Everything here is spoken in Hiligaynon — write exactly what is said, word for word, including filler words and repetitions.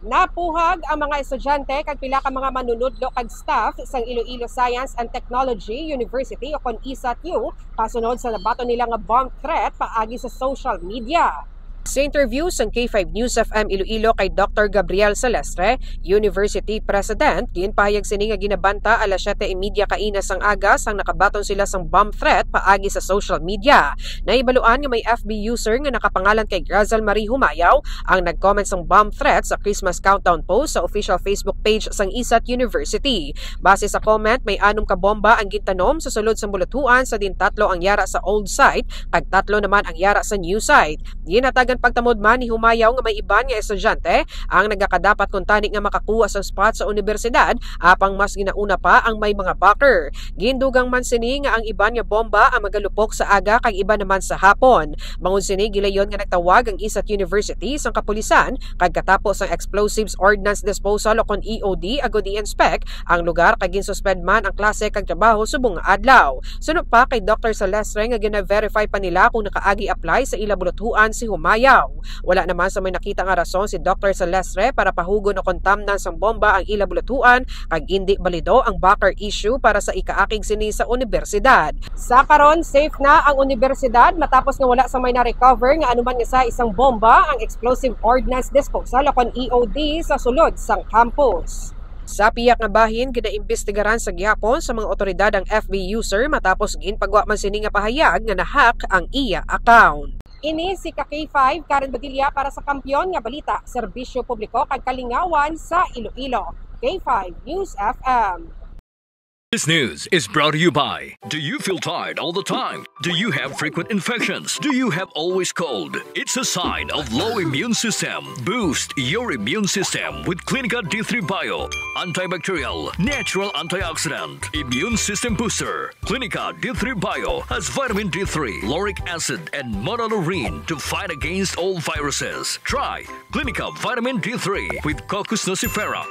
Napuhag ang mga estudyante kag pila ka mga manunudlo kag staff sang Iloilo Science and Technology University o kon isat U kasunod sa nabaton nila nga bomb threat paagi sa social media. Sa interview sang K five News F M Iloilo kay Doctor Gabriel Celestre, University President, ginpahayag sini nga ginabanta alas siyete y media kaina sang aga sang nakabaton sila sang bomb threat paagi sa social media. Nahibaluan nga may F B user nga nakapangalan kay Grazel Marie Humayaw ang nag-comment sang bomb threat sa Christmas countdown post sa official Facebook page sang isat University. Base sa comment, may anom ka bomba ang gintanom sa sulod sang buluthuan sa diin tatlo ang yara sa old site kag tatlo naman ang yara sa new site. Ginhatagan pagtamod man ni Humayaw nga may iban nga estudyante ang nagakadapat kuntani nga makakuha sang spot sa unibersidad, apang mas ginauna pa ang may mga backer. Gindugang man sini nga ang iban nga bomba ang magalupok sa aga kag iban naman sa hapon. Bangod sini, gilayon nga nagtawag ang isat University sang kapulisan kag katapo sang Explosives Ordnance Disposal o kon E O D agud i-inspect ang lugar kag ginsuspend man ang klase kag trabaho subong nga adlaw. Suno pa kay Doctor Celestre nga gina-verify pa nila kung nakaagi apply sa ila buluthuan si Humayaw. Wala naman sa may nakita nga rason si Doctor Celestre para pahugon o kon tamnan sang bomba ang ila buluthuan kag indi balido ang backer issue para sa ikaakig sini sa unibersidad. Sa karon, safe na ang unibersidad matapos nga wala sa may na-recover nga anuman nga sa isang bomba ang Explosive Ordnance Disposal o kon E O D sa sulod sang campus. Sa piyak nga bahin, ginaimbestigaran sa gihapon sa mga otoridad ang F B user matapos ginpagwa man sini nga pahayag nga na-hack ang iya account. Ini si ka K five, Karen Badilla para sa Kampiyon nga Balita, Serbisyo Publiko kag Kalingawan sa Iloilo. K five News F M. This news is brought to you by. Do you feel tired all the time? Do you have frequent infections? Do you have always cold? It's a sign of low immune system. Boost your immune system with Clinica D three Bio. Antibacterial, natural antioxidant, immune system booster. Clinica D three Bio has vitamin D three, lauric acid, and monolaurin to fight against all viruses. Try Clinica Vitamin D three with Cocos nucifera.